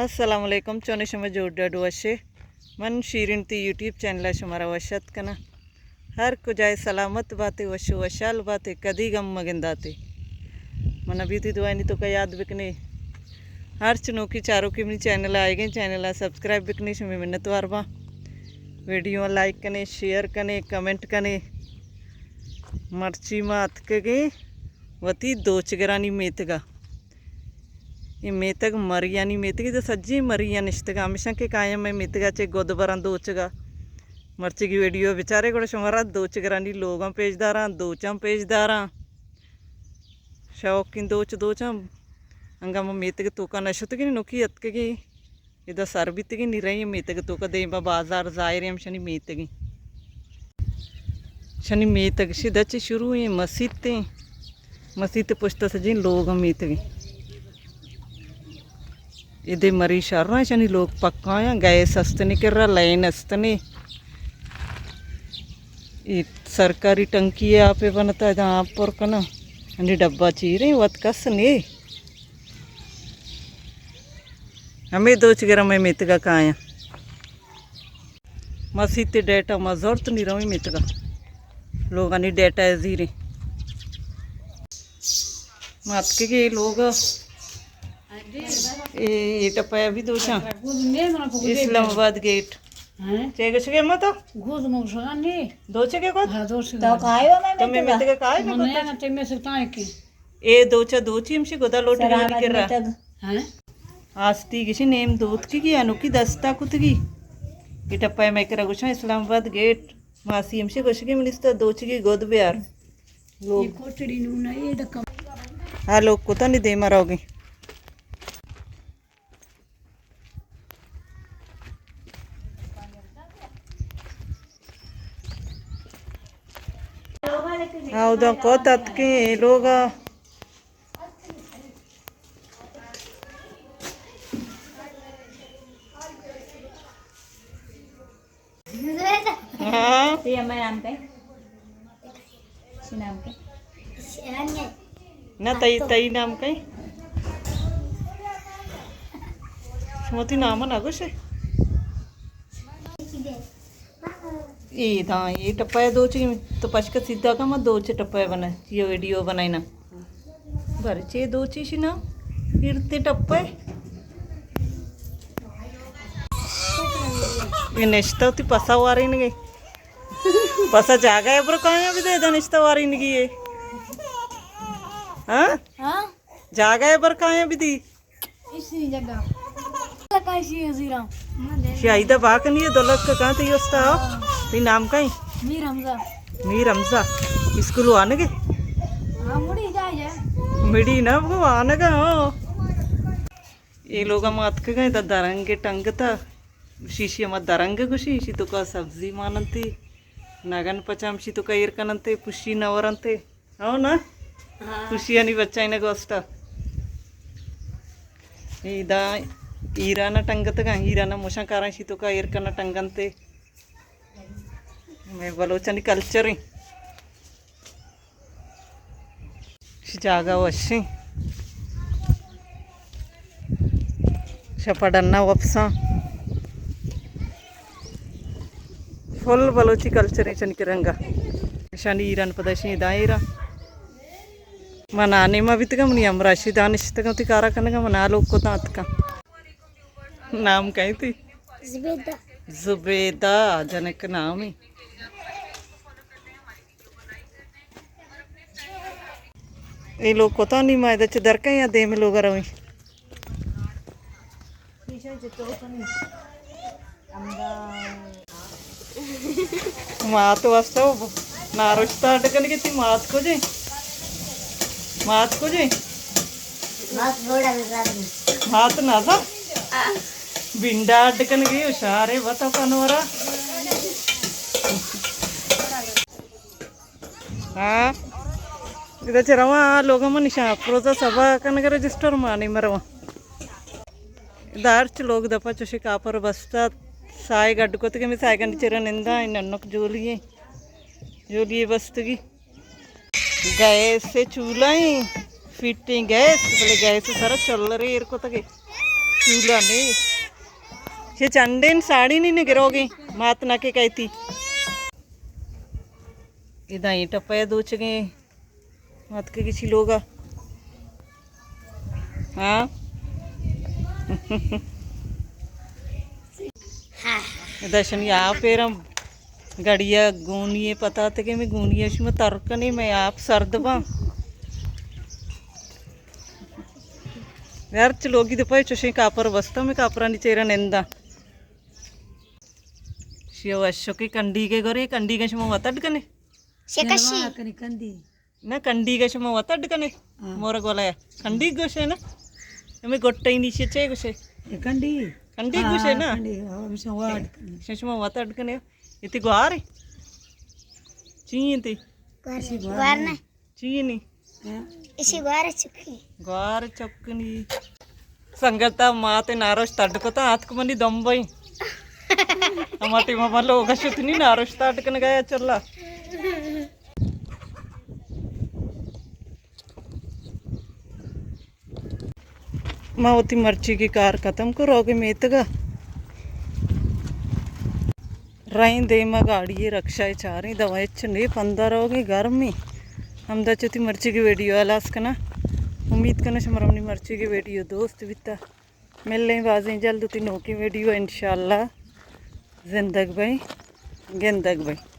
السلام علیکم، چون شما؟ جوڑ ڈاڈ وشے؟ من شیرین تی یوٹیوب چینل ءَ شمارا وش ات کناں۔ ہر کجائے سلامت باتے، وش و وشحال باتے، کدی غم مگنداتے۔ من ابھی تی دعائنی توکا یاد بکنے۔ ہرچ نوکی چاروکی منی چینل ءَ آئیگیں، چینل ءَ سبسکرائب بکنے، شمی منتوار باں۔ ویڈیو لائک کنے، شیئر کنے، کمنٹ کنے۔ مرچی ما اتکگیں وتی دوچگرانی میتگا۔ اے میتگ مریانی میتگے، تو سجی مریا نشتگا، ہمیشاں کہ کایاں مئے میتگا چہ گد براں دوچگا۔ مرچیگی ویڈیو بچارے گڑا شمارا دوچگرانی لوگاں پیش داراں، دوچاں پیش داراں۔ شوقین دوچ دوچاں۔ انگا ما میتگ توکا نشتگیں، نوکی اتکگیں۔ ادا سر بیتگیں، نی رئیں میتگ توکا، دیما بازار ظاہر ہمشانی میتگیں۔ شنی میتگ شدا چہ شروع ایں، مسیت ایں۔ مسیت پشت سجیں لوگ ہم میتگیں۔ ادے مری شر ایں، شنی لوگ پکا ایں، گیس استنے کرا، لین استنے۔ اے سرکاری ٹنکی ءَ آپ بنتا، ادا آپ پر کناں۔ انی ڈبہ چیریں، وت کس نے۔ ہمے دوچگر مئے میتگا کایاں۔ مسیت ڈیٹا ما زرت نی رویں میتگا۔ لوگانی ڈیٹا ءَ زیریں۔ ما اتکگیں لوگ۔ اے، اے ٹپا ابھی دوچاں۔ اسلام آباد گیٹ۔ چے گشگے ما تو؟ دوچگے کت؟ تو کایو مئے میتگا؟ تو مئے میتگا کائے نہ کت؟ اے دوچا دوچی ہمشی گدا لوٹی لوٹی کرا۔ آستی گشی نیم دوتکی گی انوکی دستا کتگی۔ اے ٹپا مئے کرا گوشاں اسلام آباد گیٹ۔ ماسی ہمشی گوشگی منی استا دوچگی گد بیار۔ لوگ۔ ہاں، لوگ کتا نی دیما روگی۔ ہاں، ادا کت اتکیں اے لوگا۔ ہاں۔ تئی امئے نام کئے؟ چی نام کئے؟ نہ، تئی، تئی نام کئے؟ شما تئی نام نہ گوشے؟ اے داں، اے ٹپا دوچی تو پشک سیدھا کا، ما دوچ ٹپا بنا، یہ ویڈیو بنائینا۔ بارے چے دوچی شنا، ایرتے ٹپے۔ اے نشتہ وتی پسا وارینگے۔ پسا جاگہ ءَ بر کایاں بدے، ادا نشتہ وارینگی اے۔ ہاں؟ ہاں؟ جاگہ ءَ بر کایاں بدی۔ اسی جگہ۔ لکا اسی حضیرہ۔ شاہیدہ باکنی ہے، دو لکھ کا کہاں تئی استا ہو؟ تئی نام کئے؟ میر حمزہ۔ میر حمزہ۔ اسکول وانگے؟ ہاں، مڑی جائے جائے۔ مڑی نہ، وہ وانگا، ہاں۔ اے لوگ ہم اتکگا، ادا درنگ ٹنگتا۔ شیشی ہما درنگ گوشی، شی تو کا سبزی ماننتی۔ نگن پچام شی تو کا ایر کننتے، پشی نورنتے۔ ہو نا؟ ہاں۔ خوشیانی بچائینگ واسطہ۔ اے دا ایران ٹنگتگاں، ایران مشاں کاراں شی تو کا ایر کنا ٹنگنتے۔ مئے بلوچانی کلچر ایں۔ شی جاگہ وشیں۔ شپا ڈنا وپساں۔ فل بلوچی کلچر ایں چنکہ رنگا۔ شانی ایران پدا شی دا ایران۔ من آنے ما بیتگا، منی ہمراہ شی دانشتگا، تی کارا کنگا، من آ لوگ کتا اتکا۔ نام کئے تی؟ زبیدہ۔ زبیدہ جنک نام ایں۔ اے لوگ کتا نی ما ادا چہ درکیں یا دیم لوگ رویں؟ مات واسطہ نارشتہ اڈ کنگے تی مات کجے؟ مات کجے؟ مات گوڑا نزا۔ مات نزا؟ بنڈا اڈ کنگے ہوشارے بتا پنورا۔ ہاں۔ ادا چہ رواں آ لوگ من نشان افروزا سبا کنگ رجسٹر مانی مرواں۔ ادا ہرچ لوگ دپا چوشی کاپر بستا سائے گڈ کتگے، می سائے گنڈ چرا نندا، ننک جولی ایں۔ جولی بستگی۔ گیس چولہا ایں، فٹیں گیس، بلے گیس سرا چلرے ایر کتگے۔ چولا نے۔ چہ چنڈین ساڑی نی نے گروگی۔ مات نہ کے کہتی۔ ادا اینٹا پہ دوچگیں۔ مات کے کسی لوگا۔ ہاں۔ ادا شنی آپ ایرم گڑیا گونی پتا تے کہ میں گونی شما ترکنے میں آپ سرد باں۔ یار چلوگی دپا چوشیں کاپر بستا میں کاپرانی چیرا نندا۔ شیو اشوکی کنڈی کے گورے کنڈی کے شما وتڈ کنے؟ شکشی۔ نہ کنڈیگ ءَ شما وت اڈ کنے؟ ہاں۔ مورگ والا ءَ کنڈیگ گوشے نا؟ ہمے گٹئی نیشی چے گوشے؟ اے کنڈی؟ کنڈیگ ہاں، گوشے نا؟ کنڈی، ہاں، ہمیشہ وت اڈ کنے۔ شما وت اڈ کنے۔ اتی گوار اے؟ چی اے تی؟ گوار، گوار نہ۔ چی اے نی؟ ہاں۔ اسی گوار چکی۔ گوار چکنی۔ سنگتا مات ناروش تڈ کتا آتک منی دمبئی۔ ہما ٹیم ما لوگ شتنی ناروش تڈ کنگا یا چلا۔ ما وتی مرچیگی کار ختم کو روگے میتگا۔ رئیں دیما گاڑی رکشہ چاریں دوا اچ نے پندا روگے گرمی۔ ہمدا چتی مرچیگی ویڈیو ہلاس کنا۔ امید کنا شمارا منی مرچیگی ویڈیو دوست بیتا۔ ملیں بازیں جلد وتی نوکیں ویڈیو انشاءاللہ۔ زندگ بئیں، گندگ بئیں۔